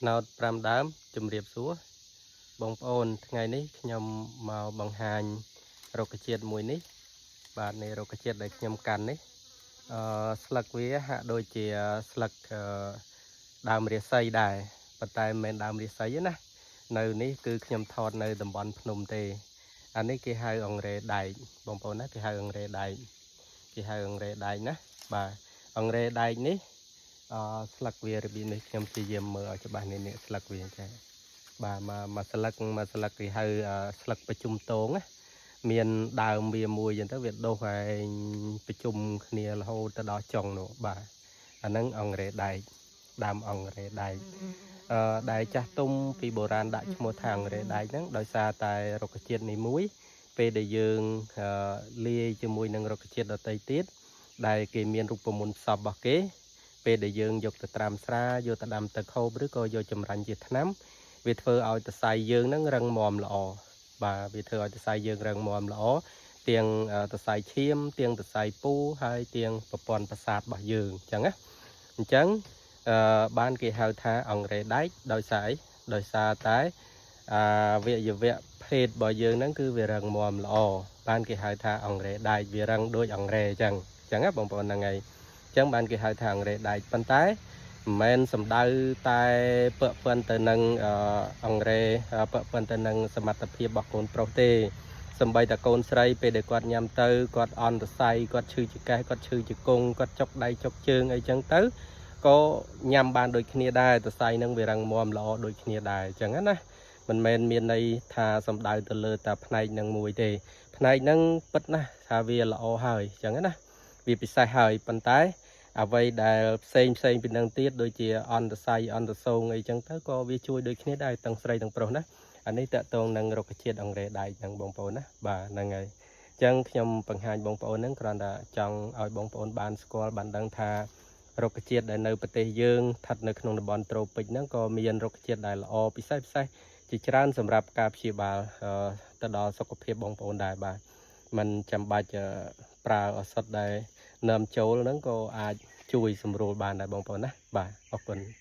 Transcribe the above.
ត្នោត5ដើមជំរាបសួរបងប្អូនថ្ងៃនេះខ្ញុំមកបង្ហាញរុក្ខជាតិមួយនេះបាទនេះរុក្ខជាតិដែលខ្ញុំកាន់នេះអឺស្លឹកវាហាក់ដូចជាស្លឹកអឺដើមរាសីដែរប៉ុន្តែមិនមែនដើមរាសីទេណានៅនេះគឺខ្ញុំថតនៅតំបន់ភ្នំទេអានេះគេហៅអង្រេដែកបងប្អូនណាគេហៅអង្រេដែកគេហៅអង្រេដែកណាបាទអង្រេដែកនេះ អស្លឹកវារបៀបនេះខ្ញុំព្យាយាមមើលឲ្យច្បាស់នេះនេះស្លឹកវាចាបាទមកមកស្លឹកមកស្លឹកគេហៅស្លឹកប្រជុំតងណាមានដើមវាមួយចឹងទៅវាដុះឯងប្រជុំគ្នារហូតទៅដល់ចុងនោះបាទអាហ្នឹងអង្រេដែកដើមអង្រេដែកអឺដែលចាស់ទុំពីបុរាណដាក់ឈ្មោះថាអង្រេដែកហ្នឹងដោយសារតែរុក្ខជាតិនេះមួយពេលដែលយើងលាយជាមួយនឹងរុក្ខជាតិដទៃទៀតដែលគេមានរូបមន្តផ្សព្វរបស់គេ ពេលដែលយើងយកទៅត្រាំស្រាយកទៅដាំទឹកហូបឬក៏យកចម្រាញ់ជាថ្នាំវាធ្វើឲ្យសរសៃយើងហ្នឹងរឹងមាំល្អបាទវាធ្វើឲ្យសរសៃយើងរឹងមាំល្អទាំងសរសៃឈាមទាំងសរសៃពូហើយទាំងប្រព័ន្ធប្រសាទរបស់យើងអញ្ចឹងណាអញ្ចឹងអឺបានគេហៅថាអង្រេដែកដោយសារអីដោយសារតែអាវយវៈភេទរបស់យើងហ្នឹងគឺវារឹងមាំល្អបានគេហៅថាអង្រេដែកវារឹងដូចអង្រេអញ្ចឹងអញ្ចឹងណាបងប្អូនហ្នឹងហើយ ចឹងបានគេហៅថាអង្រេដែកប៉ុន្តែមិនមែនសំដៅតែពឹកពិនទៅនឹងអង្រេពឹកពិនទៅនឹងសមត្ថភាពរបស់កូនប្រុសទេសំបីតែកូនស្រីពេលដែលគាត់ញ៉ាំទៅគាត់អន់សរសៃគាត់ឈឺចង្កេះគាត់ឈឺជង្គង់គាត់ចុកដៃចុកជើងអីចឹងទៅក៏ញ៉ាំបានដូចគ្នាដែរសរសៃនឹងវារឹងមាំល្អដូចគ្នាដែរអញ្ចឹងណាមិនមែនមានន័យថាសំដៅទៅលើតែផ្នែកនឹងមួយទេផ្នែកហ្នឹងពិតណាស់ថាវាល្អហើយអញ្ចឹងណាវាពិសេសហើយប៉ុន្តែអ្វីដែលផ្សេងផ្សេងពីនឹងទៀតដូចជាអន្តស័យអន្តសងអីចឹងទៅក៏វាជួយដូចគ្នាដែរទាំងស្រីទាំងប្រុសណាអានេះតកតងនឹងរុក្ខជាតិអង្រេដែកហ្នឹងបងប្អូនណាបាទហ្នឹងហើយអញ្ចឹងខ្ញុំបង្ហាញបងប្អូនហ្នឹងគ្រាន់តែចង់ឲ្យបងប្អូនបានស្គាល់បានដឹងថារុក្ខជាតិដែលនៅប្រទេសយើងស្ថិតនៅក្នុងតំបន់ត្រូពិចហ្នឹងក៏មានរុក្ខជាតិដែលល្អពិសេសពិសេសជាច្រើនសម្រាប់ការព្យាបាលទៅដល់សុខភាពបងប្អូនដែរបាទมันចាំបាច់ប្រើឱសថដែលនាំចូលហ្នឹងក៏អាចជួយសម្រួលបានដែរបងប្អូនណាបាទអរគុណ។